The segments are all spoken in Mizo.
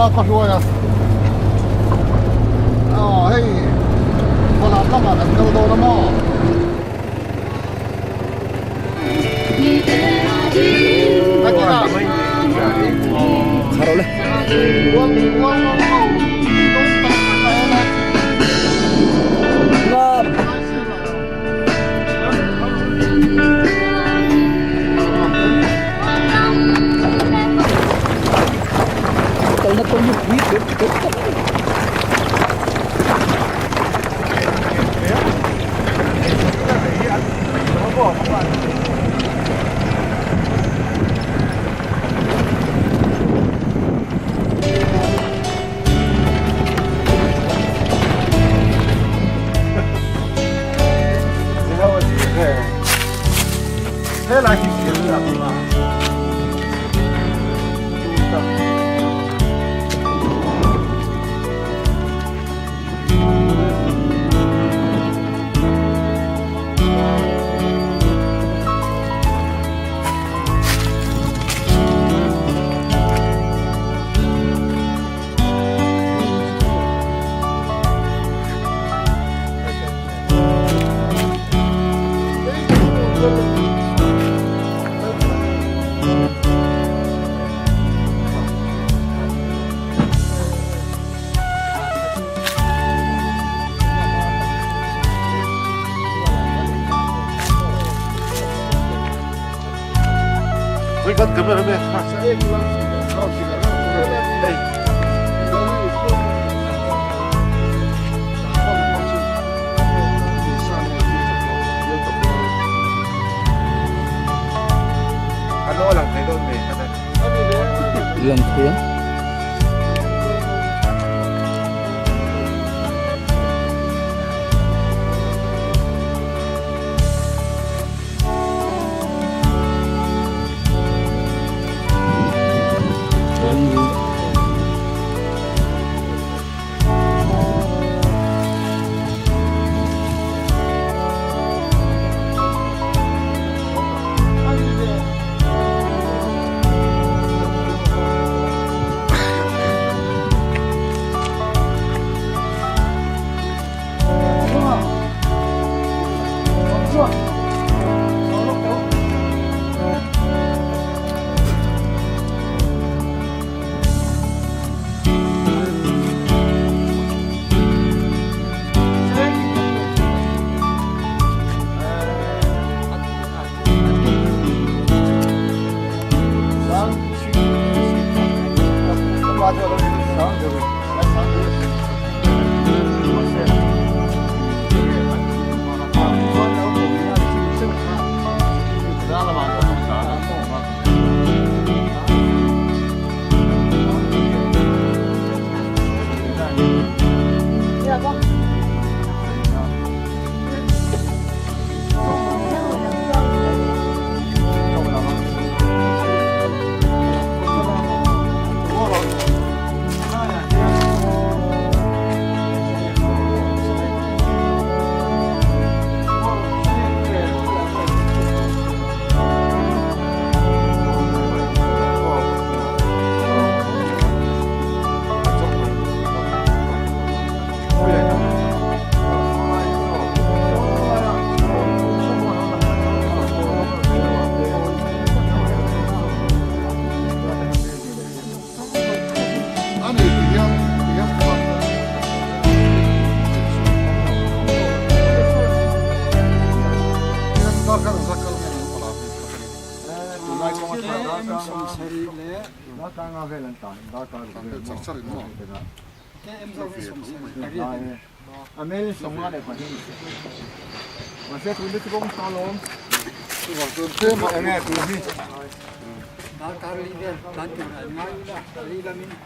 A ka hluai a. Aw hei Falam lamah kan kal dawn a maw? Nakinah Uang uang uang Kalna kawng hi pui pep pep tak a ni. Lang thei a.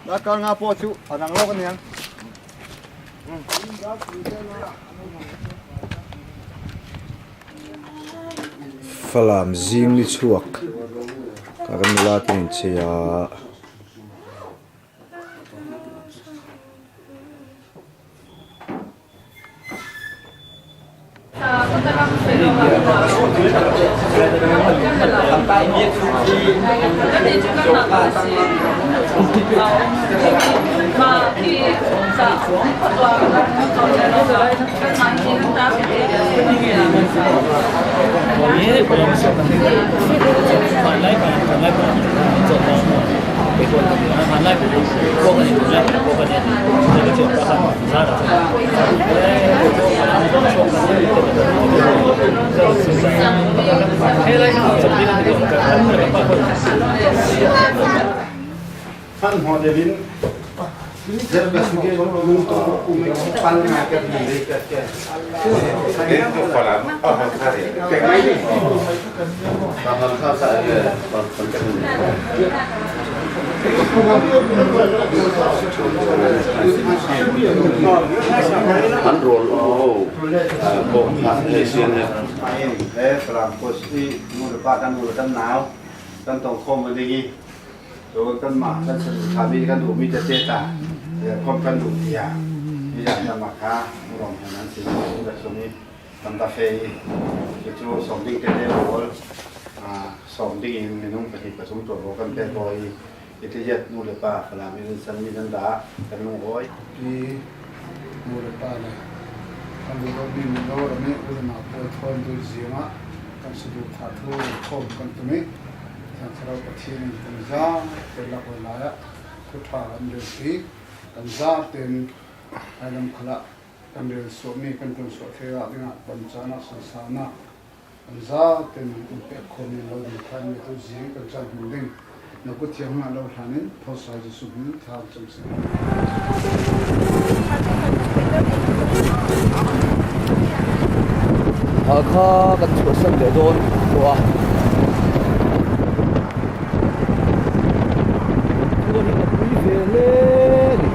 Darkar nga pawh chu a dang lawk aniang. Falam zing ni chhuak ka kan nula te in chei a. Cun kanmah kan saduhthahmi kan duhmi tete tah komh kan duh tiah nizan kanmah kha lawng he nan sin in rak sung i kan va fe i cucu sawm ding tete pawl sawm ding in minung pahnih pathum tuanvo kan pek hawi i itijet nu le pa Falam in sanmi nan dah kan lungawi. Pi nu le pa le kan duhlomi mino ram i u le nau pawl thawn duhzing ah kan saduhthah thu khawm kan tum i Thiang Thlarau Pathian in kan zaate lak oi lai ah thu ṭha an relpi. Kan zatein hmailam khal ah kan rel suahmi kan ṭuan suah thei ah dingah dam caan ah sansaunak kan zatein in pek khawhmi lo ding khan mi tu zing kan caan hman ding na kut thiang hna lo hlan in thosai Jesuh min thla cam sih. Hakha kan chuahsan leh dawn tawh a. Tuan hi a pui ve hle a ni.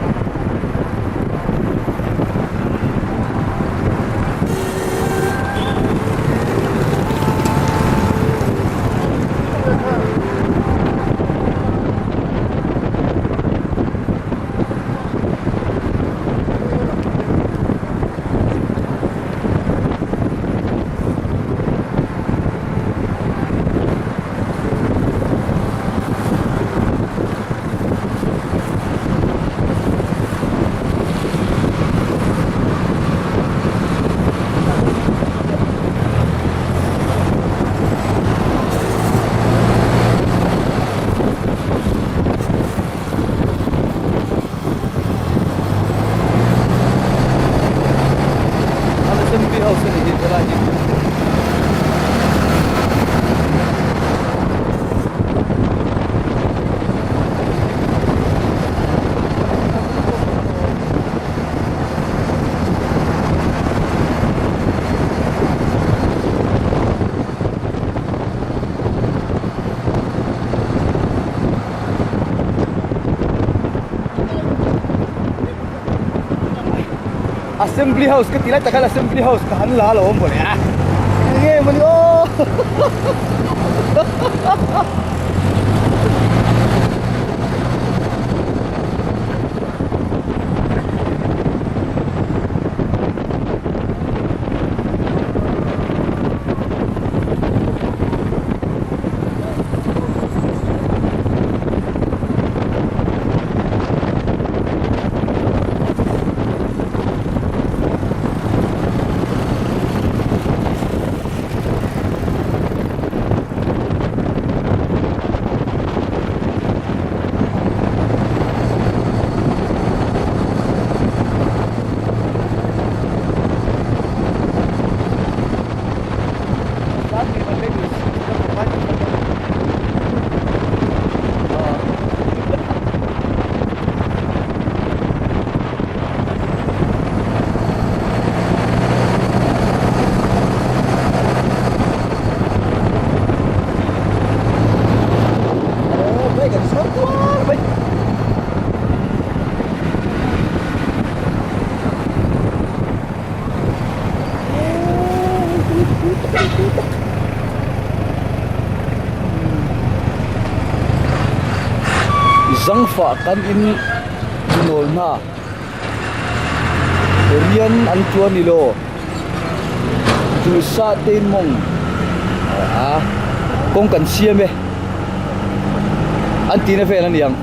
An assembly house a ni hi helai hi. Assembly House ka ti lai takah Assembly House ka han la lo awm bawlh a enge mawni aw Zangfah kan in nawl hna rian an tuan i law duhsah tein mong a kong kan siam e an ti na vel aniang.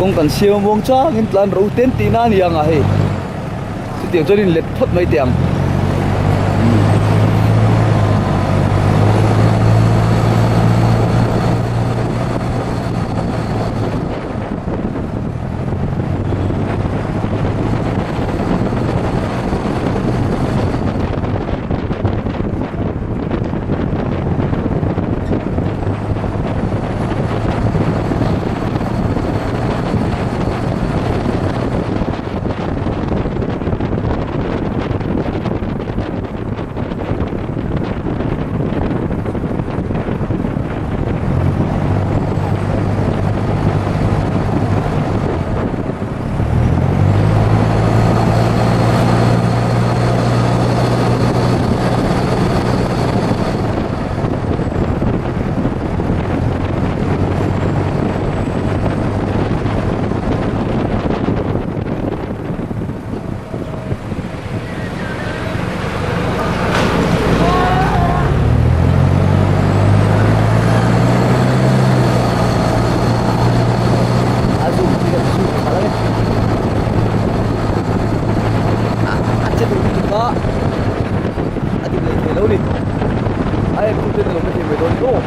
Kawng kan siam a muang changin tlan ro ten tihna a ni ang a hei. Chutiang chuan in let phawt mai teh ang. A zoom khi kan zoom khalh a ni a che duh lutuk a a dik leh thei lo ni a en tu ten a lo hre thei mai dawn ni aw.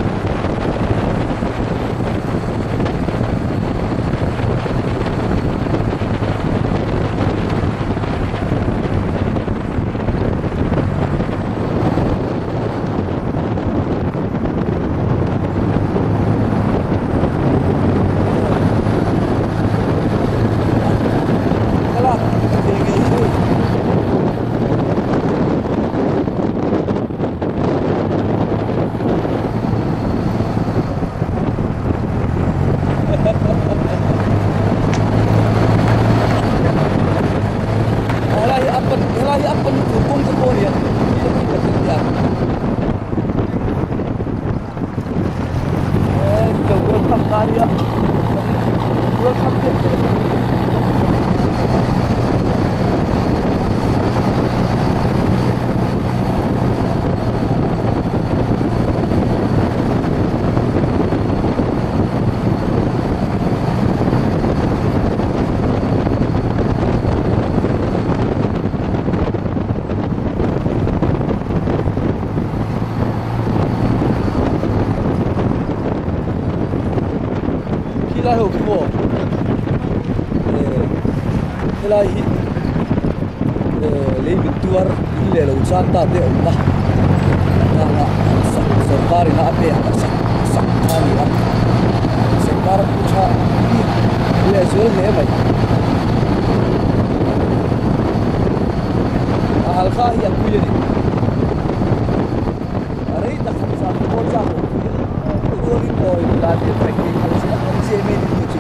Helai hi a pan helai hi a pan tur kawng te pawh a ni a Welcome ta nia welcome te Khi lai ho khi maw helai hi lei min tuar in leh lo chan ta te awm na tana sak sorkar in a pek a sak sak kha a ni a sorkar a pu tha bik leh zual hle mai a halkha hi a pui a ni. A rei tak khan zan pawl zak lo pui a rualin awi nula te bike hi khalh chiah chiah mai ni chu.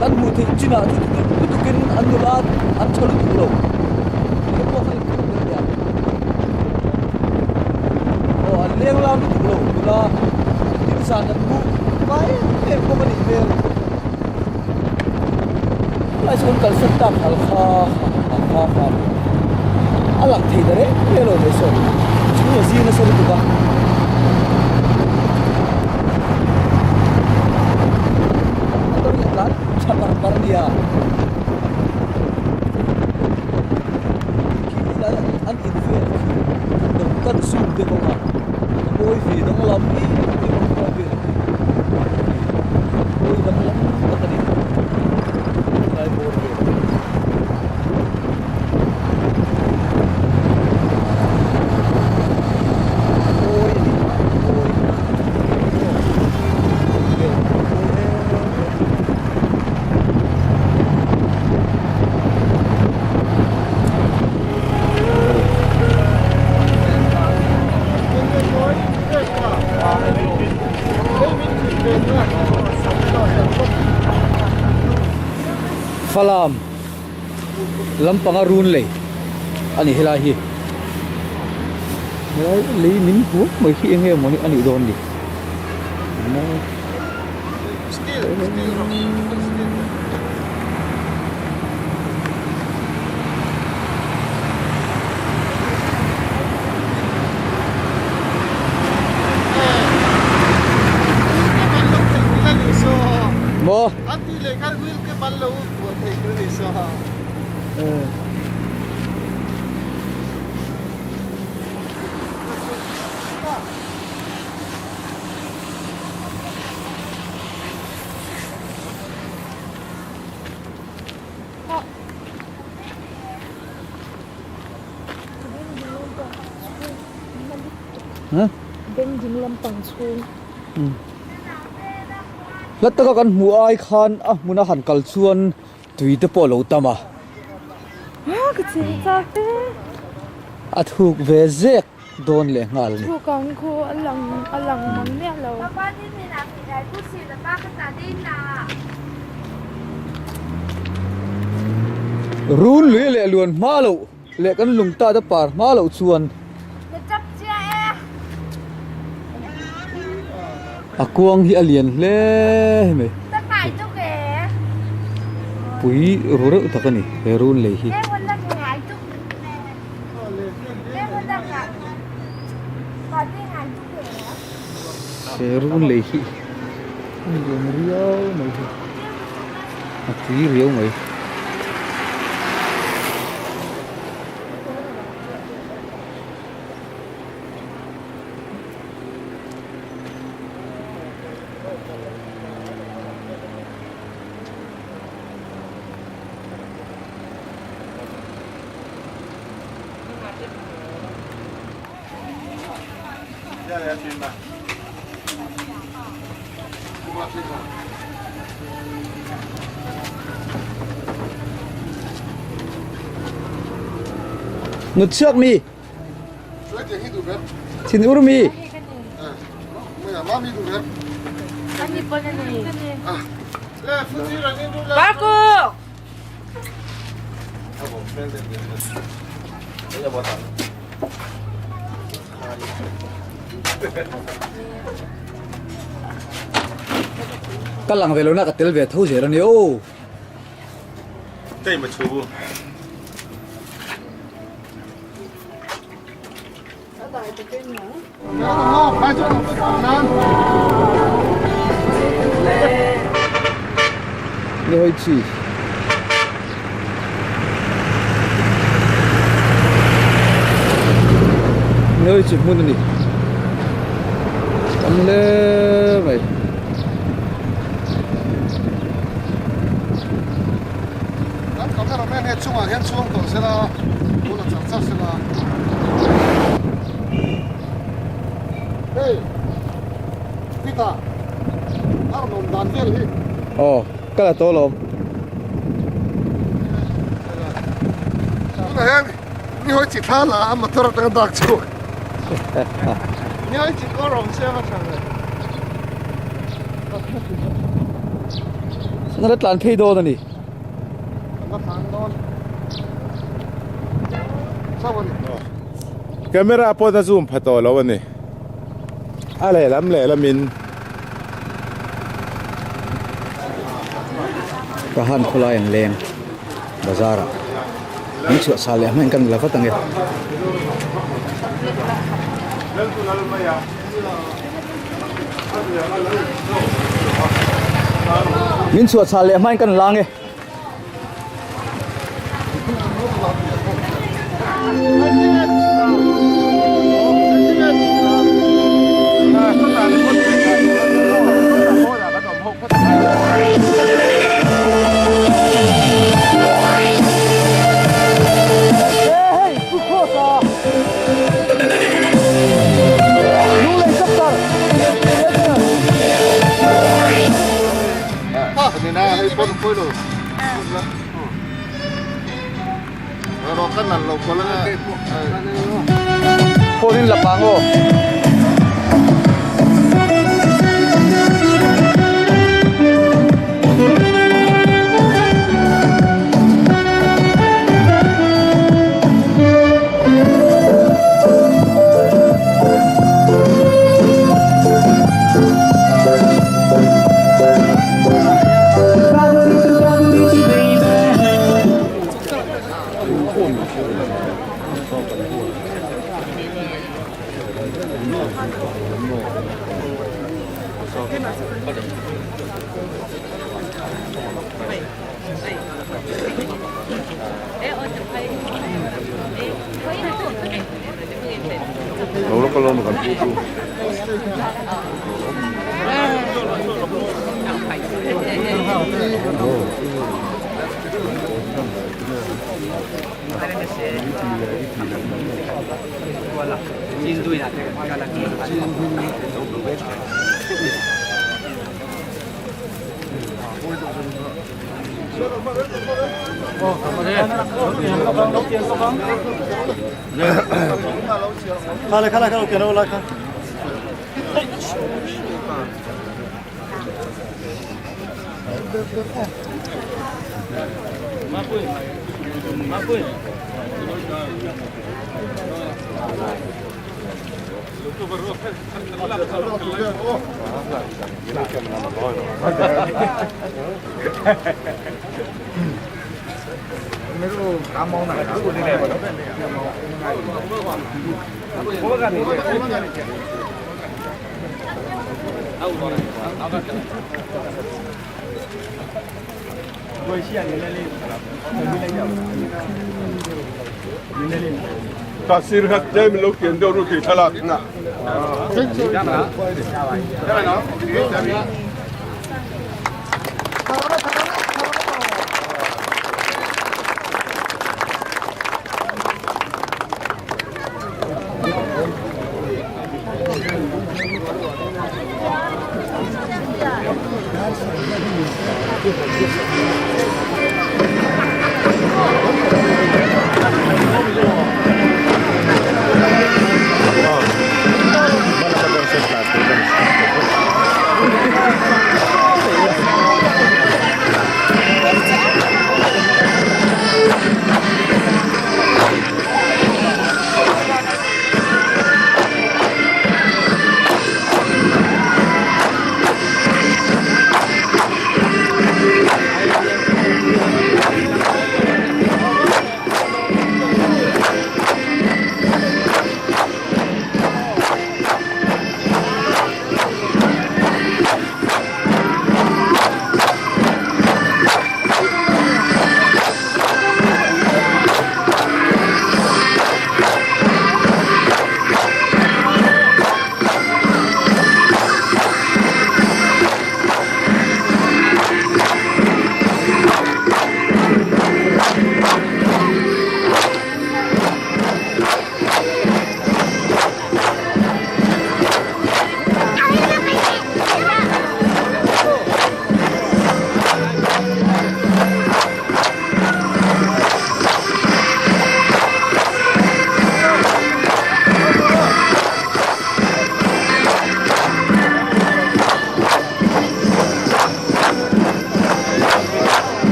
Kan hmuh theih chinah chu lutukin an nula an tha lutuk lo. Te pawh kha inkhawm ber nia. Aw an leng lam lutuk lo nula tin zan an hmuh mai em bawk a nih hmel. Helai chu kan kalsan tak hal kha ha ha ha a lang thei ta reng reng lo mai saw chhung a zing nasa lutuk a. Motor hi a tlan tha par par a nia. Khi lai an in vel khi dawhkan zoom te bawk a a mawi ve danglam em em a khua vel khi mawi danglam tak a ni helai bawr vel khi. Mawi a ni mawi vel mawi em em. Falam lampanga run lei a ni helai hi helai lei min huam mai hi eng nge mawni a nih dawn ni. Hla taka kan hmuh ai khan a hmuna han kal chuan tui te pawh a lo tam a. A thuk ve zek dawn leh nghal a ni. Run lui leh luan hma loh leh kan lung ta te par hma loh chuan a kuang hi a lian hle mai pui ru reuh tak a ni he run lei hi. He run lei hi a lian riau mai hi a tui riau mai. Nut chhuak mi? Thin ur mi? Ka lang ve lo na ka tel ve tho zel a ni aw. Ni hoi chi. Ni hoi chi hmun a ni. Tam hle mai. Kan cameraman he chungah hian chhuang tawh sela tuna char char sela hei Peter a rawn awm dan vel hi aw ka la tawh alawm tunah hian ni hawi chi thla la a motor atanga dak chhuak ni hawi chi kawr awm sia ka tha ve Sana la tlan phei dawn a ni. Camera pawh a zoom pha tawh lo a ni. A lehlam lehlamin. Tahan khawlai an leng bazar ah min chhuah sa leh hmangin kan la vat ang e. Min chhuah chhal leh hmain kan lang e. Phone in la pang aw. kawlawm kan pu chu.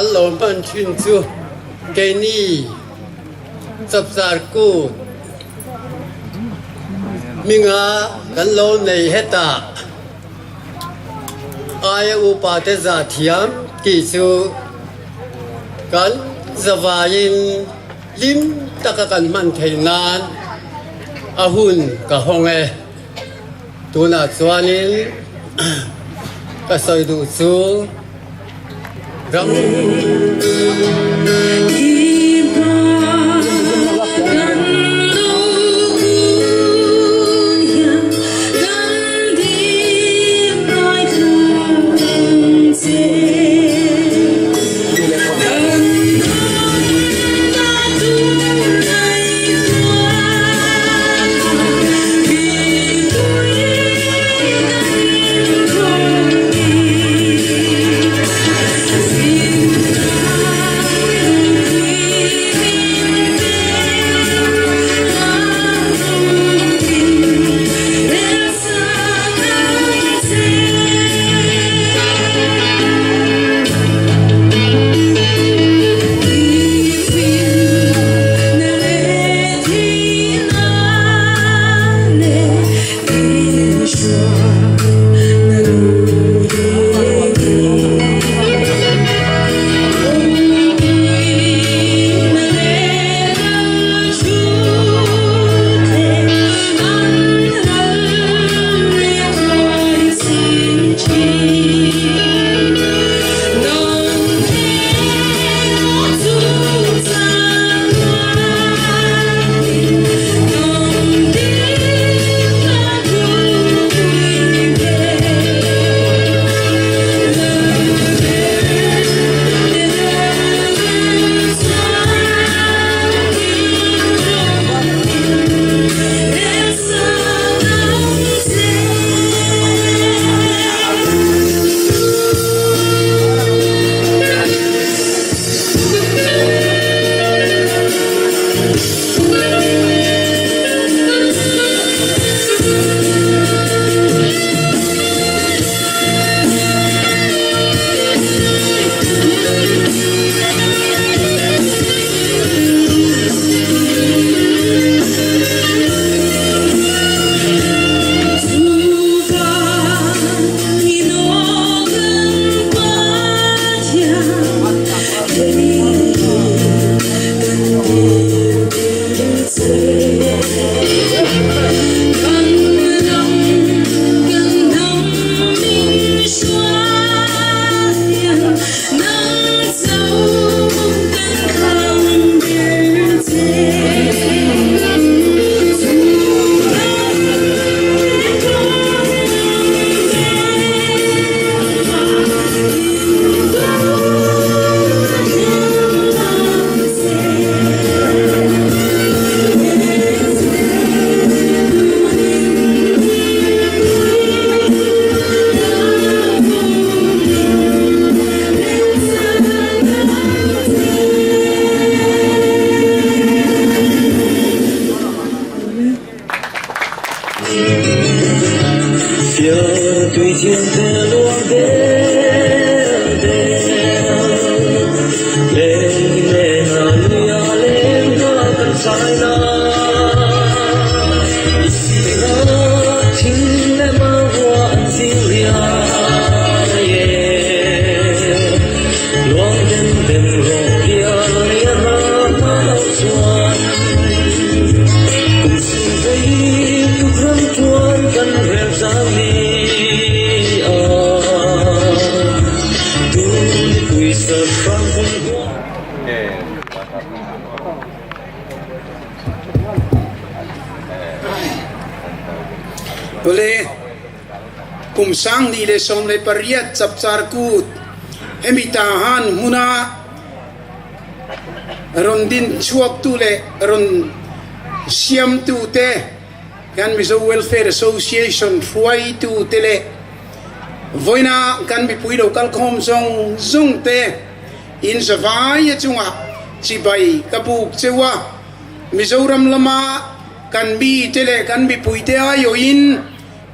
An lo hman thin chu keini chapchar kut hminga kan lo nei hetah aia upa te zah thiam tih chu kan zavaiin hlim taka kan hman theih nan a hun ka hawng e. Tunah chuanin ka sawi duh chu ram. Awle, kum 2018 Chapchar Kut hemi Tahan hmuna rawn din chhuaktu leh rawn siamtute kan Mizo Welfare Association hruaitute leh vawiina kan mipui lo kalkhawm zawng zawngte in zavaia chungah chibai ka buk cheu a, Mizoram lama kan mite leh kan mipuite aiawhin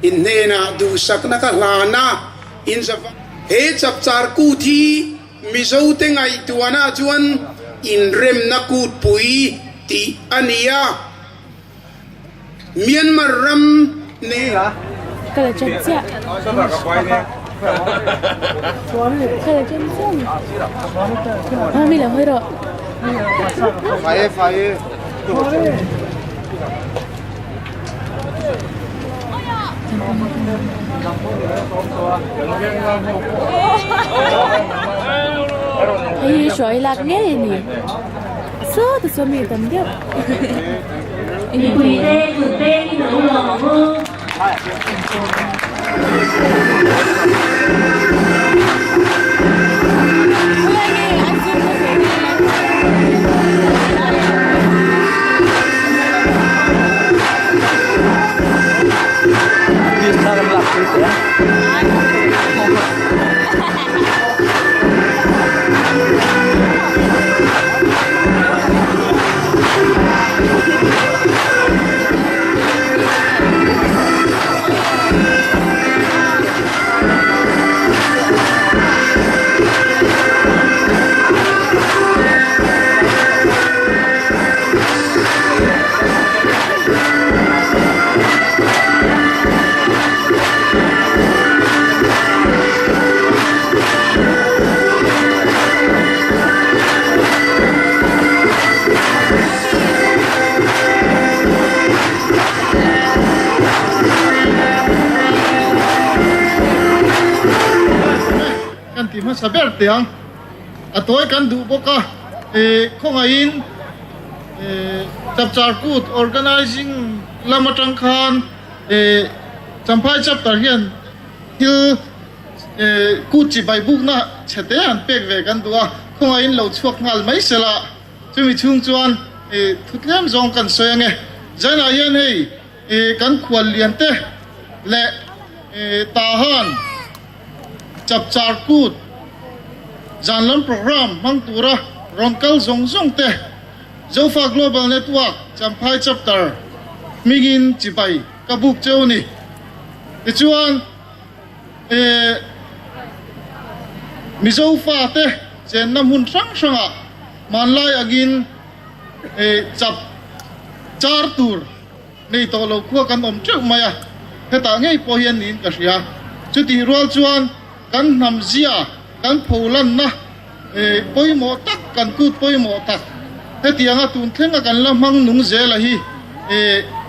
in hnenah duhsakna ka hlan a, in zava. He Chapchar Kut hi Mizote ngaihtuahna chuan inremna kutpui tih a ni a, Myanmar ram ne. Ka la chan chiah. Ka la chan chiah ni. Ha mi lo hawi rawh. Hei hi hruai lak ngei a ni. Sawtah chuan mi a tam deuh. Kan ti hmasa ber teh ang a tawi kan duh bawk a eh khawngaihin eh Chapchar Kut Organising lam atang khan eh Champhai Chapter hian thil eh kut chibai bukna chhe te han pek ve kan duh a khawngaihin lo chhuak nghal mai sela. Chumi chhung chuan i thu tlem zawng kan sawi ange. Zainah hian hei i kan khual lian te leh i Tahan Chapchar Kut zan lam program hmang tura rawn kal zawng zawng te Zofa Global Network Champhai Chapter hmingin chibai ka buk cheu ni. Tichuan i Mizo fate chenna hmun hrang hrangah Hmanlai angin chap char tur nei tawh lo khua kan awm teuh mai a, hetah ngei pawh hian niin ka hria. Chutih rual chuan kan hnam zia, kan pholanna pawimawh tak, kan kut pawimawh tak hetianga tun thlenga kan la hmang nung zela hi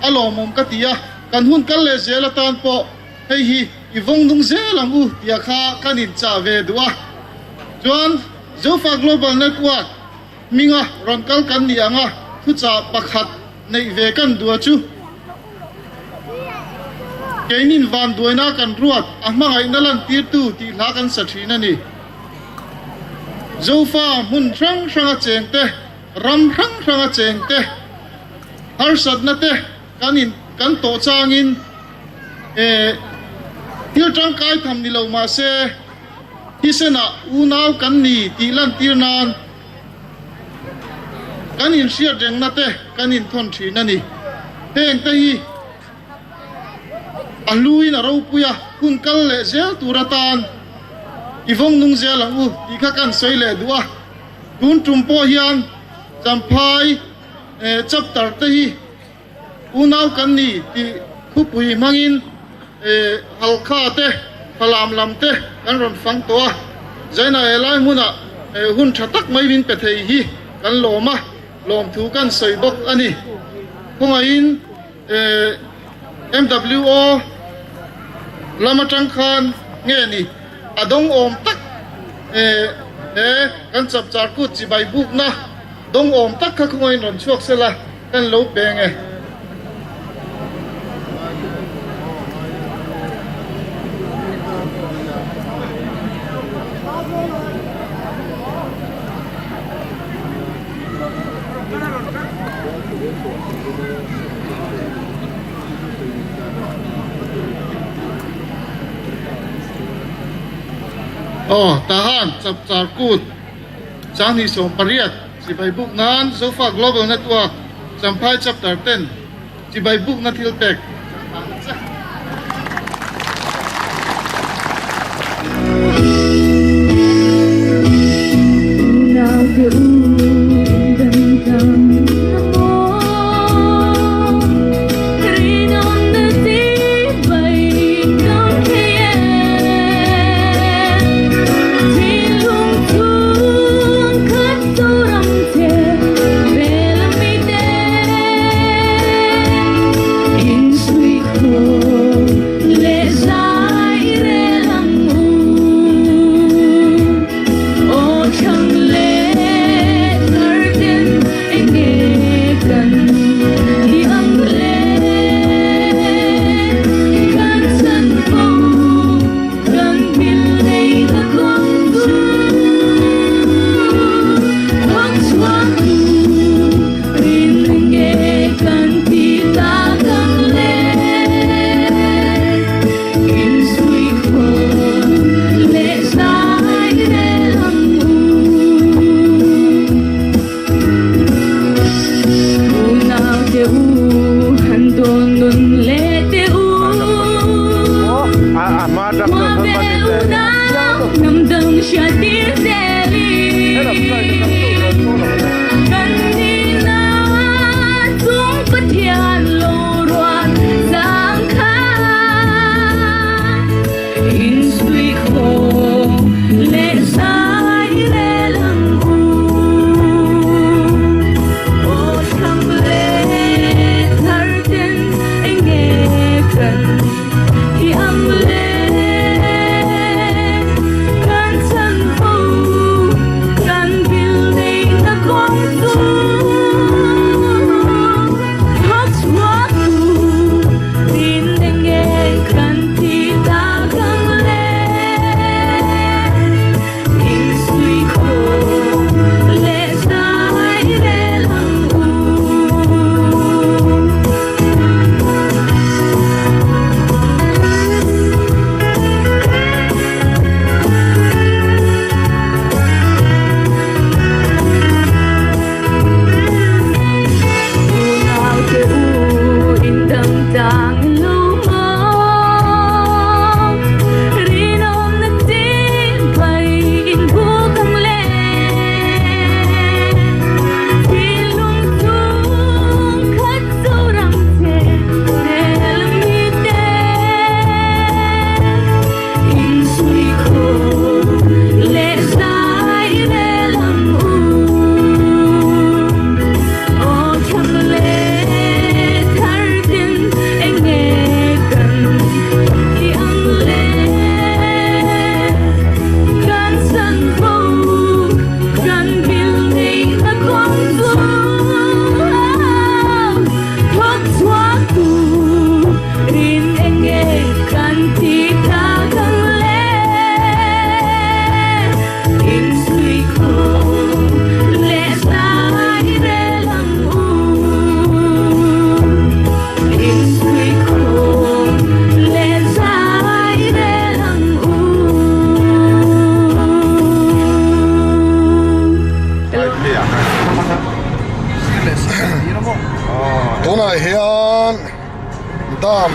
a lawmawm ka ti a, kan hun kal leh zel atan pawh hei hi i vawng nung zel ang u tia kha kan inchah ve duh a. Chuan Zofa Global Network hminga rawn kal kan ni ang a, thuchah pakhat neih ve kan dua chu keinin vanduaina kan ruat a hmangaihna lantirtu tih hla kan sa thin a ni. Zofa hmun hrang hranga chengte, ram hrang hranga chengte harsatna te kan in kan tawh changin eh thil tangkai tham ni lo mahse, Thisenah unau kan ni tih lantir nan kan inhriat rengna te kan inthawn thin a ni. Heng te hi a hluin a ropui a, hun kal leh zel tur atan i vawng nung zel ang u tih kha kan sawi leh duh a. Tun tum pawh hian Champhai. chapter te hi unau kan ni tih thupui hmangin Halkha te, Falam lam te kan rawn fang tawh a, Zaina helai hmunah hun tha tak mai min pe thei hi kan lawm a, lawmthu kan sawi bawk a ni. Khawngaihin MWO lam atang khan nge ni a dawng awm tak he kan chapchar kut chibai bukna dawng awm tak kha khawngaihin rawn chhuak sela kan lo peng e. Aw, Tahan, Chapchar Kut, 2018, Chibai buk nan Zofa Global Network, Champhai Chapter ten Chibai bukna thil pek kan hlan che. Tunah hian dam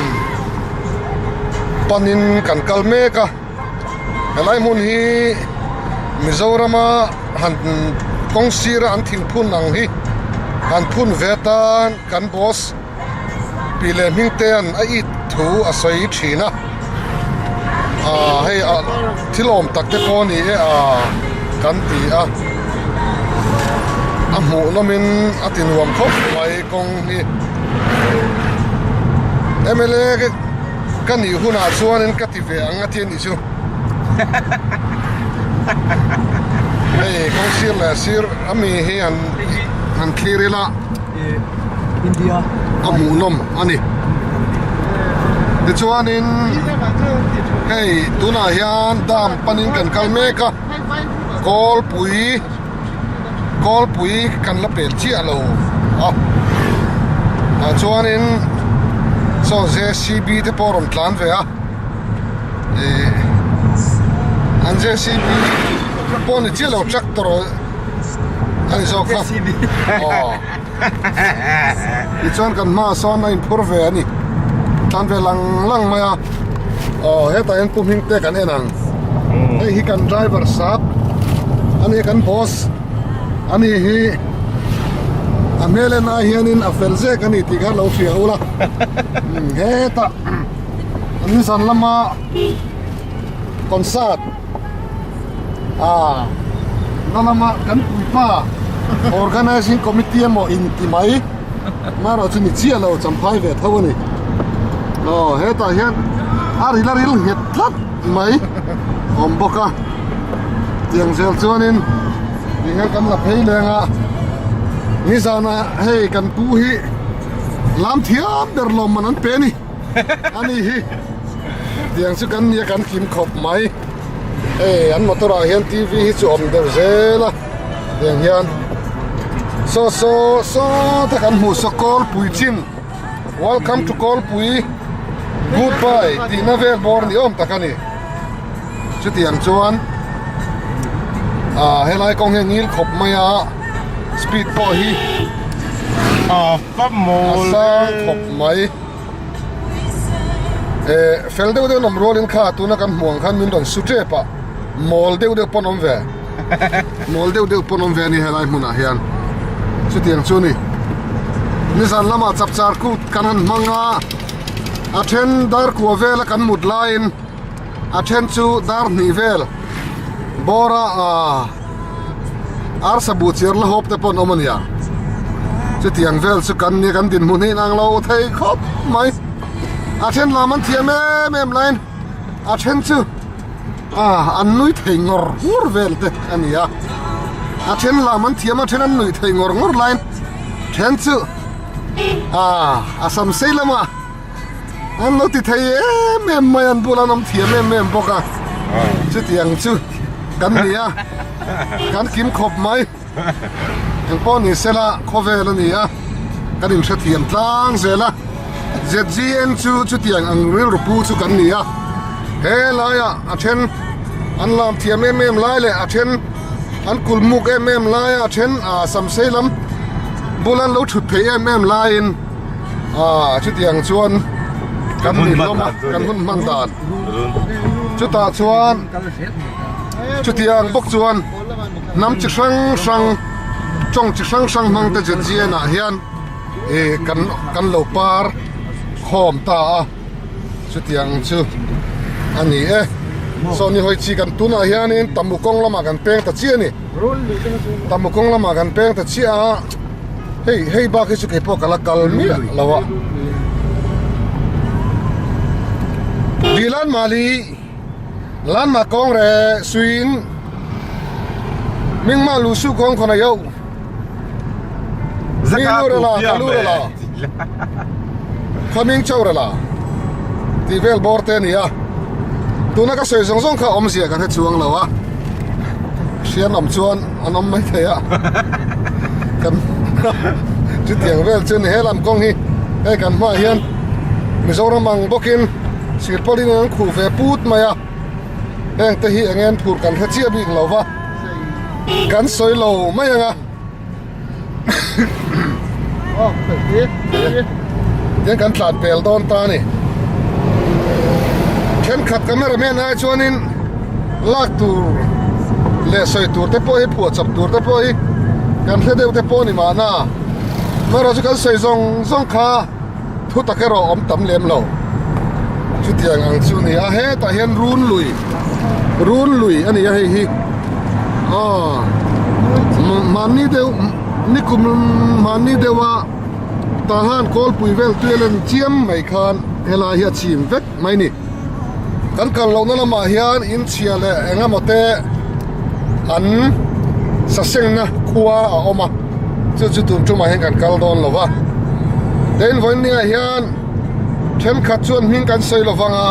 panin kan kal mek a helai hmun hi Mizorama han kawng sira an thingphun ang hi. Han phun ve atan kan boss pi leh hming te an a it thu a sawi thin a ah hei ah thil awm tak te pawh a ni e ah kan ti a a hmuh nawm in a ti nuam khawp mai kawng hi mla ka nih hunah chuanin ka ti ve ang a ti a nih chu hei kawng sir leh sir ami hi han han thlir ila a hmuhnawm a ni tichuanin hei tunah hian dam panin kan kal mek a kawlpui kawlpui kan la pel chiah lo a tah chuanin saw jcb te pawh a rawn tlan ve a ih an jcb pawh ni chiah lo tractor a ni zawk kha aw tichuan kan hmaah sawn a inphur ve a ni tlan ve lang lang mai a aw hetah hian pu hming te kan en ang hei hi kan driver sap a ni kan boss a ni hi a hmel en ai hianin a fel zek a ni tih kha lo hria ula hetah nizan lama concert ah na lama kan puipa organizing committee emaw inti mai marawh chu ni chiah lo champhai ve tho a ni aw hetah hian a ril a ril nghet tlat mai awm bawk a tiang zel chuanin ti hian kan la phei leng a nizana hei kan pu hi lam thiam ber lawmman an pe a ni. Ani hi tiang chu kan nia kan kim khawp mai hei an motor ah hian tv hi chu awm deuh zel a tiang hian saw saw saw te kan hmuh saw kawlpui chin welcome to kawlpui goodbye tihna vel bawr ni awm tak a ni chutiang chuan ah helai kawng hi a ngil khawp mai a speed pawh hi a sang khawp mai. Eh fel deuh deuh an awm rualin kha tuna kan hmuh ang khan min rawn su tep a mawl deuh deuh pawn awm ve mawl deuh deuh pawn awm ve a ni helai hmunah hian chutiang chu a ni nizan lamah chapchar kut kan han hmang a a then dar kua vela kan mut laiin a then chu dar hnih vel bawra ah arsa buh chiar la hawp te pawh an awm a nia chutiang vel chu kan nia kan dinhmun hi inang lo thei khawp mai a then lam an thiam em em laiin a then chu ah an nui thei ngawr ngawr vel te a ni a a then lam an thiam a then an nui thei ngawr ngawr laiin then chu ah a sam sei lamah. An lo ti thei em em mai an bula an awm thiam em em bawk a chutiang chu kan ni a kan kim khawp mai engpawh ni sela khawvel a ni a kan inhrethiam tlang zel a ZGN chu chutiang ang rilru pu chu kan ni a he laiah a then an lam thiam em em lai leh a then an kulmuk em em laia a then ah samsei lam bula an lo thut theih em em laiin. Ah chutiang chuan kan ni hlawm a kan hun hman dan chutah chuan chutiang bawk chuan hnam chi hrang hrang tawng chi hrang hrang hmang te zirchian ah hian ih kan kan lo par khawm ta a chutiang chu a ni e saw ni hawi chi kan tunah hianin tamu kawng lamah kan peng ta chiah a ni tamu kawng lamah kan peng ta chiah a. Hei hei bak hi chu kei pawh ka la kal miah lo a. Di lan mali lan ma kawng re suin ming ma lu su kawng khona yo. Mi lu re la ka lu re la. Khaming chau re la. Ti vel bawr te ni a. Tuna ka sawi zawng zawng kha awmzia ka hre chuang lo a. Hrian awm chuan an awm mai thei a kan chutiang vel chu ni helam kawng hi hei kan hmaah hian Mizoram ang bawkin silpawlin an khuh ve put mai a heng te hi eng en phur kan hre chiah bik lo va kan sawi lo mai ang a. Tiang kan tlan pel dawn ta a ni. Thenkhat cameraman ai chuanin lak tur leh sawi tur te pawh hi phuah chawp tur te pawh hi kan hre deuh te pawh a ni mahna. Amaherawhchu kan sawi zawng zawng kha thu tak erawh awm tam lem lo. Chutiang ang chu a ni a, hetah hian run lui run lui a ni a hei hi aw mahni deuh nikum mahni deuha tah han kawlpui vel tui a len chiam mai khan helai hi a chim vek mai a ni. Kan kal lohna lamah hian inchhia leh eng emaw te an sasengna khua a awm a chu chu tun tumah hian kan kal dawn lo va tin vawinia hian thenkhat chuan hming kan sawi lo vang a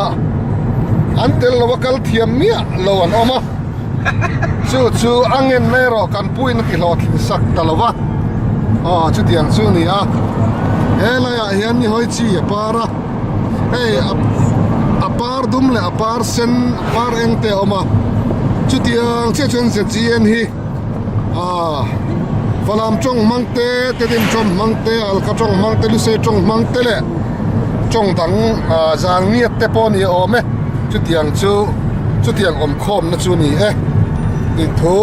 an tel lo a kal thiam miah lo an awm a chu chu a ngenna erawh kan puiin a ti hlawhtling sak ta lo va aw chutiang chu a ni a helaiah hian nihawi chi a par a. Hei a par dum leh a par sen a par eng te a awm a chutiang chiah chuan zgn hi aaa Falam tawng hmang te Tedim tawng hmang te Alka tawng hmang te Lusei tawng hmang te leh tawng dang aaa zan ngiat te pawh a ni a awm e chutiang chu chutiang awm khawmna chu a ni e tih thu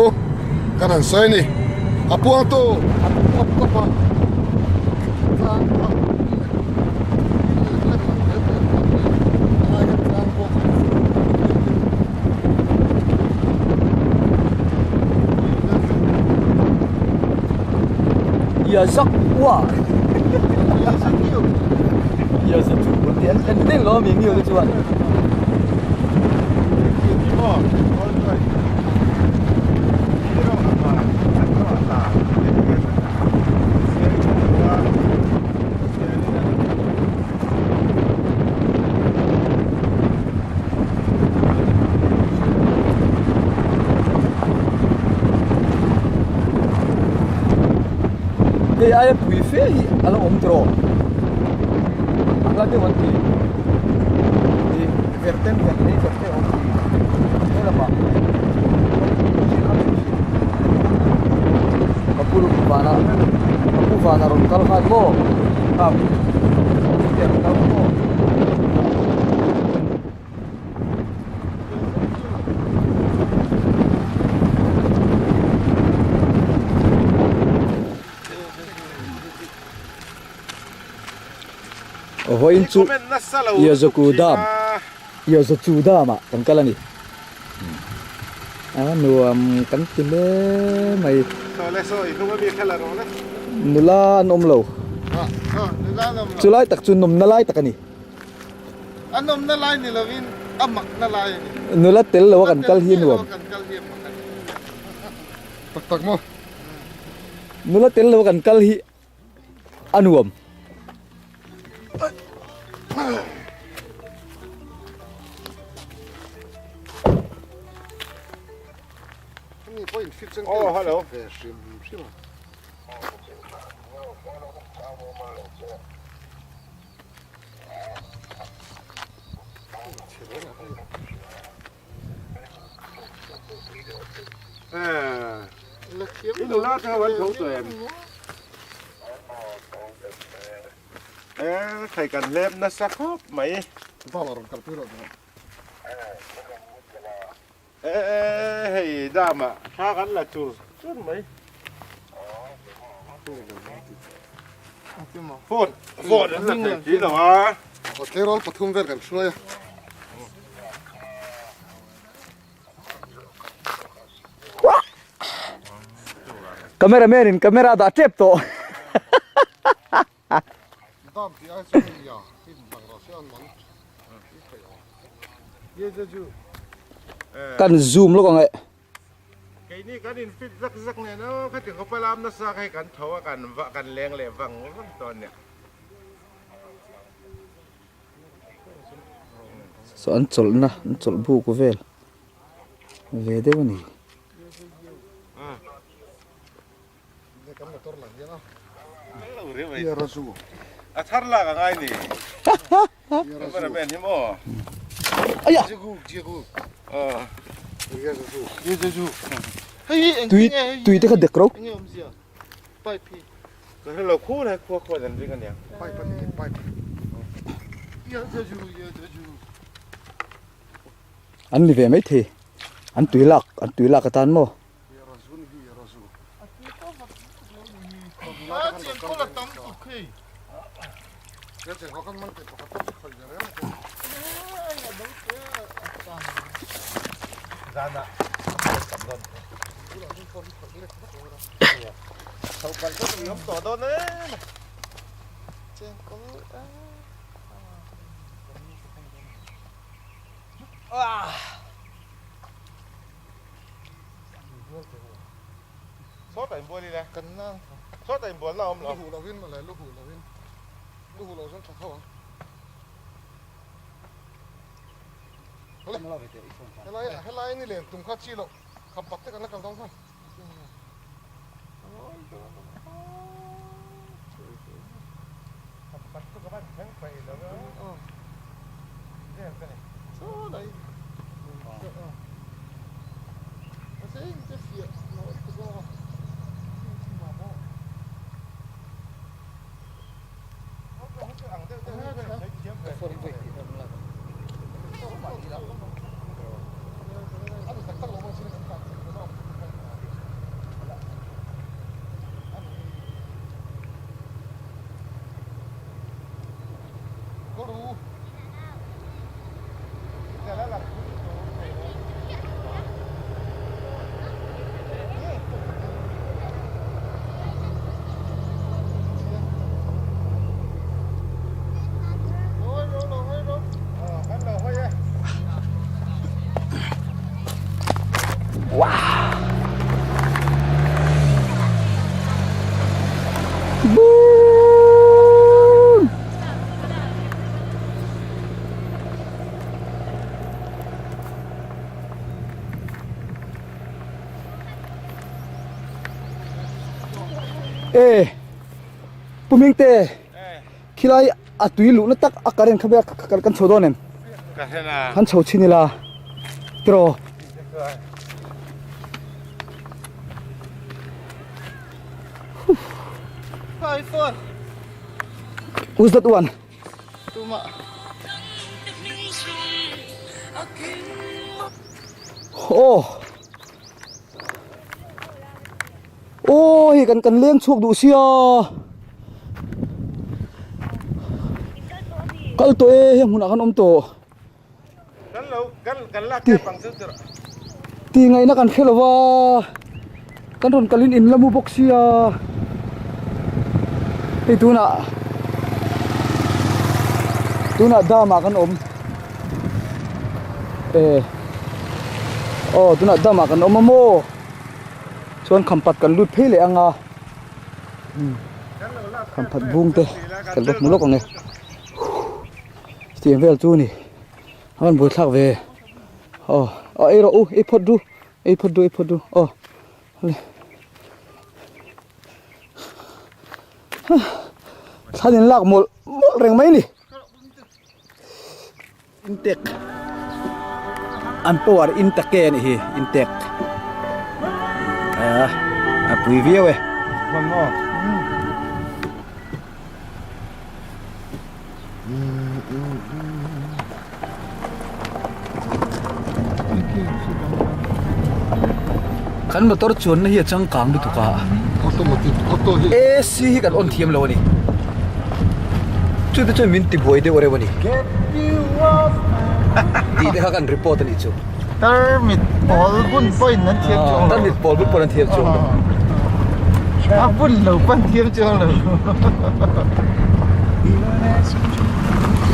Kan han sawi a ni. A puangtu an kawp kawp a, tlang phah lek lang zel teh pawh hi a lai hian tlang pawh an fur Yazak ua Yazachu an ti an deng lo ami ngiu te chuan. Hei aia pui fe hi a lo awm tawh a hla deuh an ti ih verh ten verh lei verh te a awm tih he lamah ka pu vana ka pu vana rawn kal khan maw kha te rawn kal maw. Vawiin chu Yazaku Dam Yazachu Dam ah kan kal a ni a nuam kan ti hle mai nula an awm lo chulai tak chu nawmna lai tak a ni. A nawmna lai ni lovin a makna lai a ni. Nula tel lo a kan kal hi a nuam. Tak tak maw? Nula tel lo a kan kal hi a nuam. Oh, hello. Thei kan hlep nasa khawp mai. Hei dama thla kan la chur chur mai. Phone phone an la thei si lo a. Tleirawl pathum vel kan hruai a. Camera man in camera dah tep tawh. Kan zoom lawk ang e. Keini kan in fit zak zak nen aw khati khawpa lam nasa kha hi kan tho a kan vah kan leng leh vang vang tawh nia. Saw an chawlhna an chawlh buk vel ve deuh a ni. A thar lak a ngai ni. Cameraman hi maw? Aya! Tui tui te kha dek ro. Ka hre lo khu lai khua khua dan ring ania. Pipe ani pipe. An ni ve mai thei. An tui lak an tui lak atan maw? Helai ni len tum kha chi loh kham pat te kan la kal dawn kha. E Pu Mingte khilai a tui luhna tak a current kha vel kan chho dawn em kan chho chhin ila tiraw Who's that one? Oh. Aw hei kan kan leng chhuak duh sia kal tawh e heng hmunah khan awm tawh ti ngaihna kan hre lova kan rawn kalin in la mu bawk sia hei tunah tunah dam ah kan awm e aw tunah dam ah kan awm a maw. Chuan khampat kan lut phei leh anga khampat bung te kan va hmu lawk ang e chutiang vel chu a ni a rawn buaithlak ve aw aw ei rawh u ei phawt ru ei phawt ru ei phawt ru aw thlan in lak mawlh mawlh reng mai a ni. Intek an power intake a nih hi intek a pui viau e. Kan motor chuanna hi a changkang lutuk a AC hi kan on thiam lo a ni chute chuan min tibuai deuh reuh a ni tih te kha kan report a nih chu Tarmit pawl bun pawhin an thiam chuang lo Tarmit pawl bun pawhin an thiam chuang lo A bun lo pawn thiam chuang lo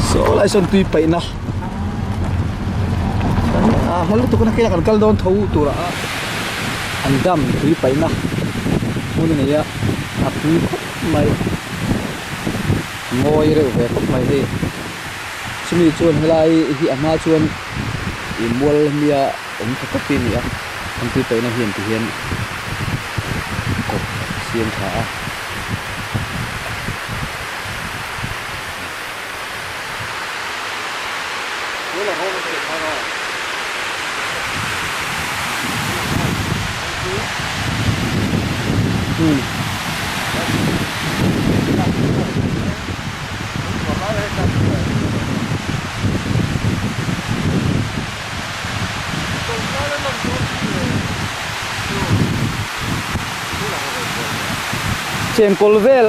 Saw lai sawn tui paihna a hma lutuk a nakinah kan kal dawn tho tur a an dam tui paihna hmun a nei a a pui khawp mai ngawi reuh ve khawp mai hei chumi chuan helai hi a hma chuan ih mual nia awm tha khawp hi a ni a an tui paihna hian ti hian kawt siam tha a. Chengkawl vel.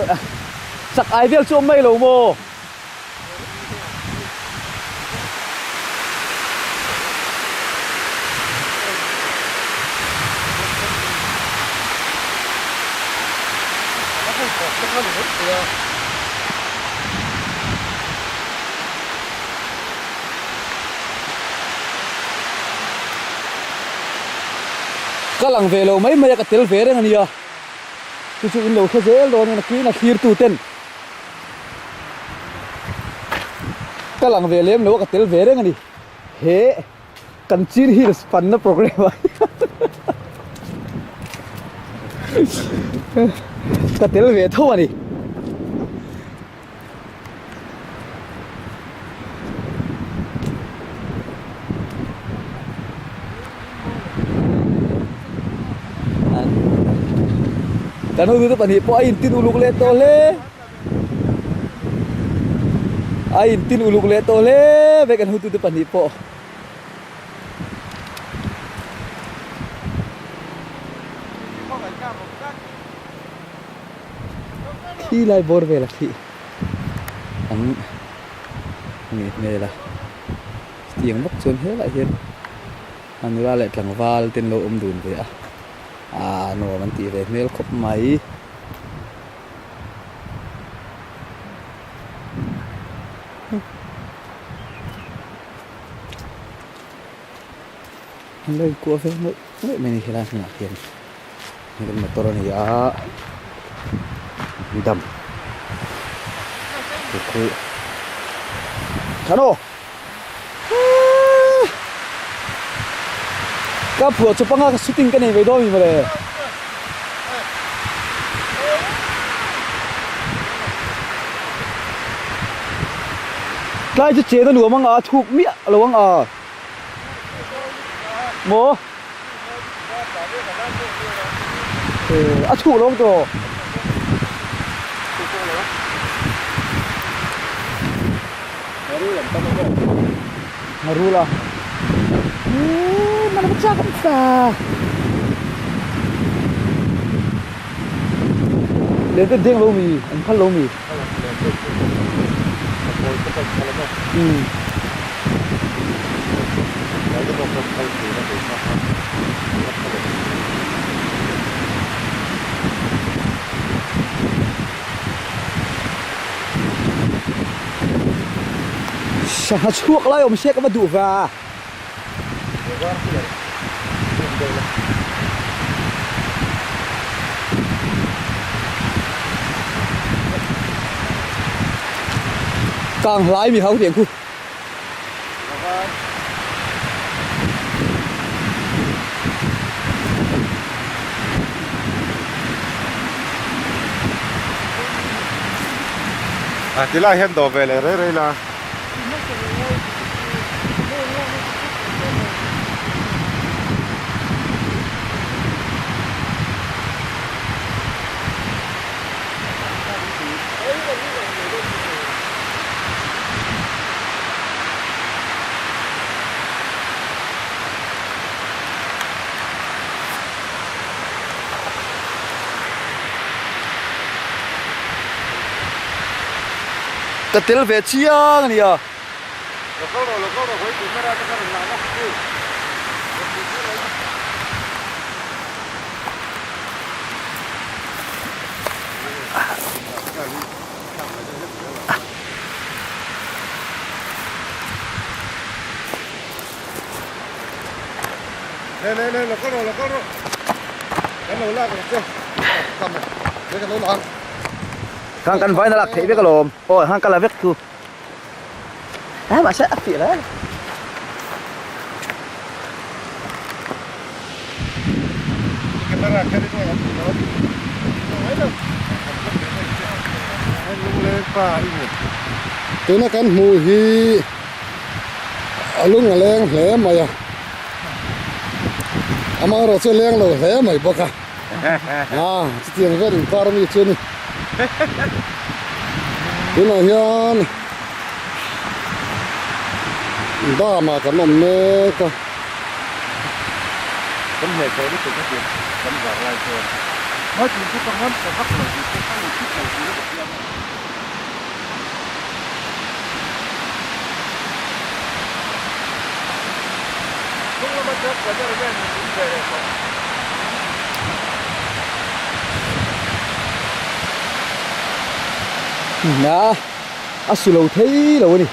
Chak ai vel chu awm mai lo maw? Ka lang ve lo mai mai a, ka tel ve reng a nia. Chu chu in lo hre zel dawn in a kiin a thlir tu ten ka lang ve lem lo a ka tel ve reng a ni. He kan Chin Hills panna programme ah hian ka tel ve tho a ni. Kan hotute pahnih pawh a intin uluk leh tawh hle a intin uluk leh tawh hle vek an hotute pahnih pawh. Khi lai bawr vel a khi an nih hmel a chutiang bawk chuan helaiah hian a nula leh tlangval te an lo awm dun ve a aaa nuam an tih ve hmel khawp mai. An lo inkuah ve ngawih ngawih mai a ni helai hmunah hian. Hei kan motor a ni a dam chu khu than aw ka phuah chu panga ka shooting ka nei ve dawn mi mawle. Tlai chu chen a nuam ang a thuk miah lo ang a maw. A chhuh lo tawh. Ngarul a. Mana ka chak ta. Len te deng lo mi, an phal lo mi. Sangha chhuak lai awm se ka va duh va. Kang hlai mi hau tiang khu. A tilai hian dawh ve leh rei rei la. Ka tel ve chiang a nia. Khang kan vaina lak theih vek alawm aw hang ka la vek thu a mahse a fiah lai Tuna kan hmuh hi a lung a leng hle mai a amaherawh chu a leng lo hle mai bawk a chutiang vel inkar ami chu a ni tunah hian dam ah kan awm mek a. Kan hmeh tawh lutuk a tir kan zar lai chuan. Hmaitun chu ka ngam ta vak lo tih pawh ka ngam thut lo tih na ka chiang a. Na a su lo thei lo a ni.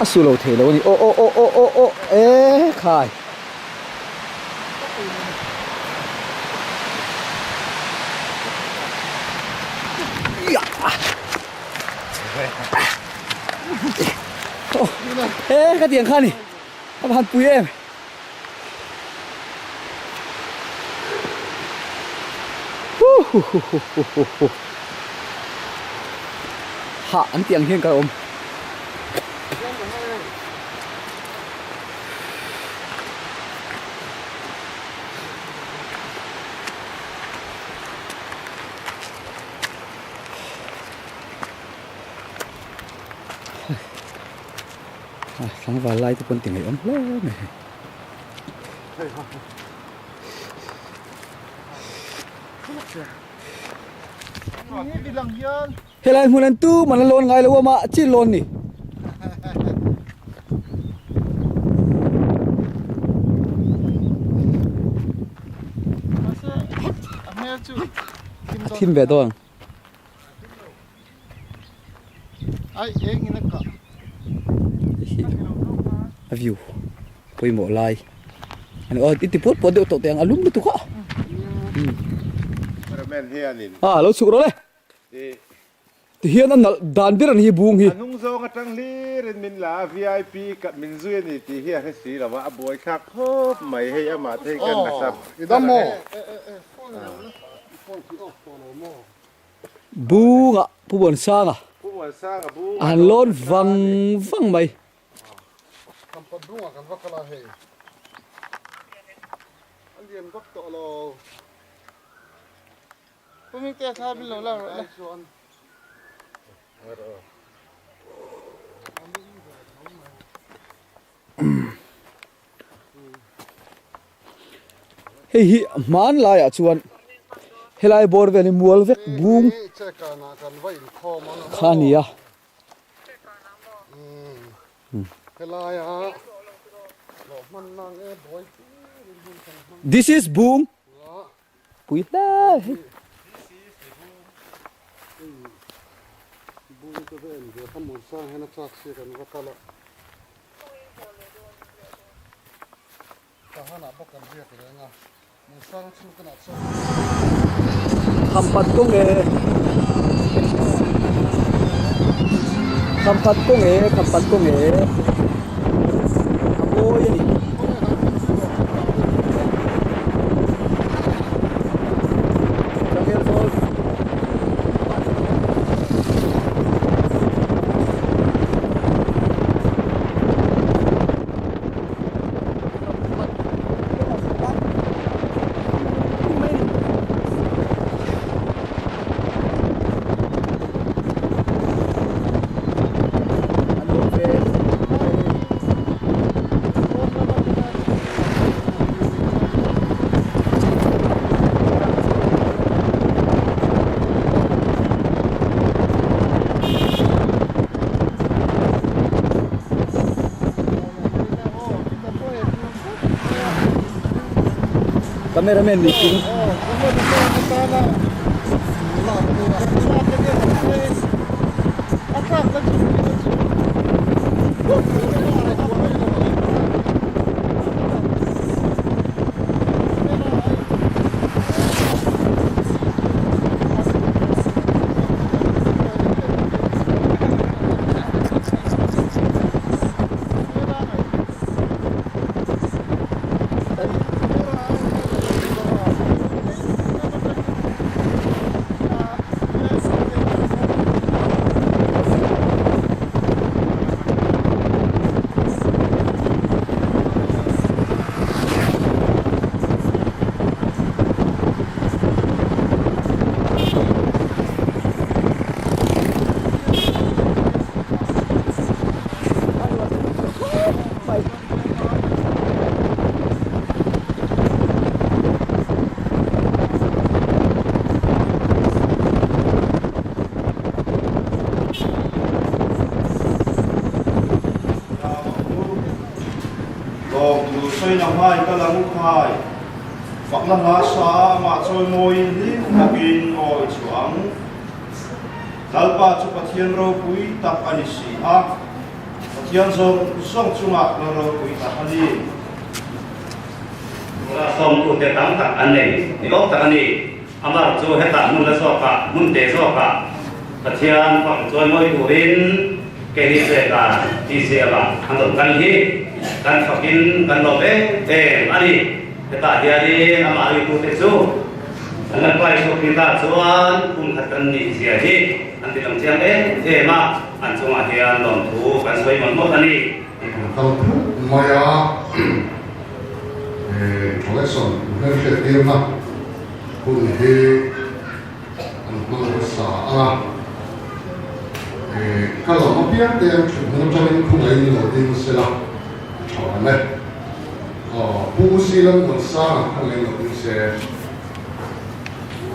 A su lo thei lo a ni. Aw aw aw aw aw aw e khai. He ka tiang kha ni a van pui em. Hah an tiang hian ka awm. Tlangval lai te pawn ti ngaih awm hle mai hei. Helai hmun an tu man a lawn ngai lo a mah chi lawn ni. A thim ve dawn. A view pawimawh lai ani aw i ti puat puat deuh tawh teh ang a lum lutuk a. A lo chhuk rawh le. Ti hian a nalh dan ber an hi bung hi. A hnung zawng atang hlir in min la a vip ka min zui a ni tih hi a hre si lo a, a buai thlak khawp mai hei amah te hi kan la sap. I dam maw? Bunga Pu Muansanga a han lawn vang vang mai. Khampat bungah kan va kal a hei. A lian vak tawh lo. Hei hi hmanlaiah chuan helai bawr vel hi mual vek bung kha a ni a. This is bung. Pui hle hei. Khampat kawng e Khampat kawng e Khampat kawng e a mawi a ni. Cameraman ni king. sawiin a hmai kal ang u khai. Fakna hla sa a amah chawimawiin hlim takin aw i chhuah ang. Lalpa chu Pathian ropui tak a ni si a, Pathian zawng zawng chungah lal ropui tak a ni. Nula sawmtute tam tak an nei ni awm tak a ni. Amar chu hetah hmun la zawkah, hmun te zawkah Pathian fak chawimawi turin keini Seka TCM-ah an rawn kal hi kan fakin kan lawm em em a ni. Hetah hianin amah ringtute chu an la hruai chhuak ni ta chuan kum khat kan nih zia hi an ti lang chiang em em a, an chungah hian lawmthu kan sawi mawlh mawlh a ni. An kal phut mai a, collection hmelhriat tirna hun hi an hmang hmasa ang a, ka lam apiang te an thut hmun atangin khawngaihin lo ding sela a tha awm e. Pu Silam Muansanga khawngaihin lo ding se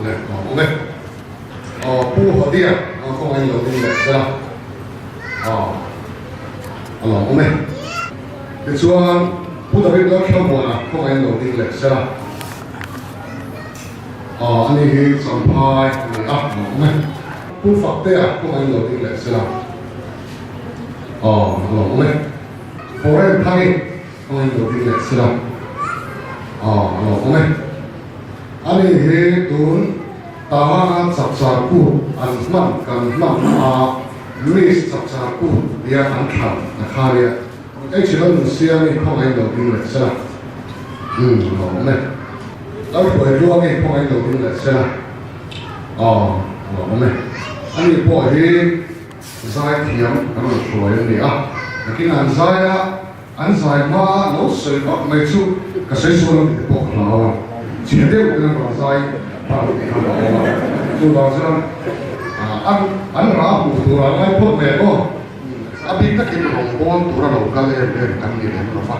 leh a awm e. Pu Hodia khawngaihin lo ding leh sela a lawm awm e. Tichuan Pu David Lalthlamuana khawngaihin lo ding leh sela. Ani hi Champhai a ni a, a lawm awm e. Pu Faktea khawngaihin lo ding leh sela a lawm awm e. Foreign Thangi khawngaihin lo ding leh sela a lawm awm e. Ani hi tun Tahana Chapchar Kut an hman kan hman a Miss Chapchar Kut tia an thlan a kha nia. Hei lo nun siam i khawngaih lo ding leh sela. Umm a lawm e. Lo hruai tluang i khawngaih lo ding leh sela. Aw a lawm e. Ani pawh hi zai thiam kan rawn hruai a ni a. Nakin an zai a, an zai hma a lo sawi vak mai chu ka sawi sual ang tih te pawh ka hlau a. Chhe deuh ten an rawn zai phah tih kha ka awm a. Chuvang chuan an an rah hmuh tur a ngai phawt ve maw? A bik takin rawngbâwl tura lo kal em em kan ni lem lo va.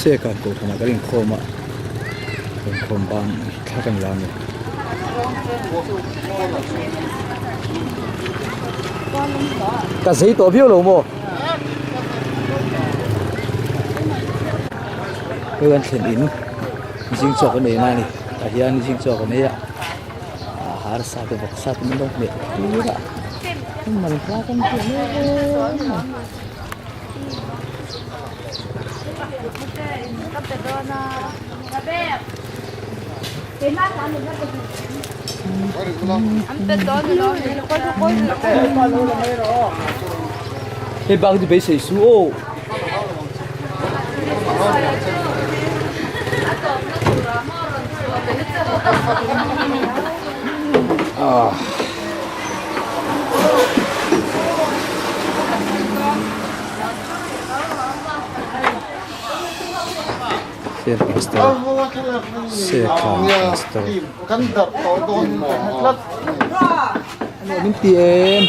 Seka kohhranah kan inkhawm a, inkhawm ban thla kan la a ni. Ka zei tawh viau lo maw? Hei an thlen in zing chhuak an ei na a ni tah hian zing chhuak an ei a ah harsa te vawksa te min lo hmeh tir a man hla kan tih mek em. Hei bak chu beisei su aw. Ah. Min ti em.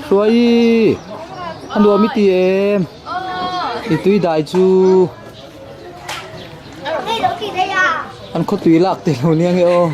Hruai a nuam i ti em i tui dai chu an khaw tui lak te lo nia nge aw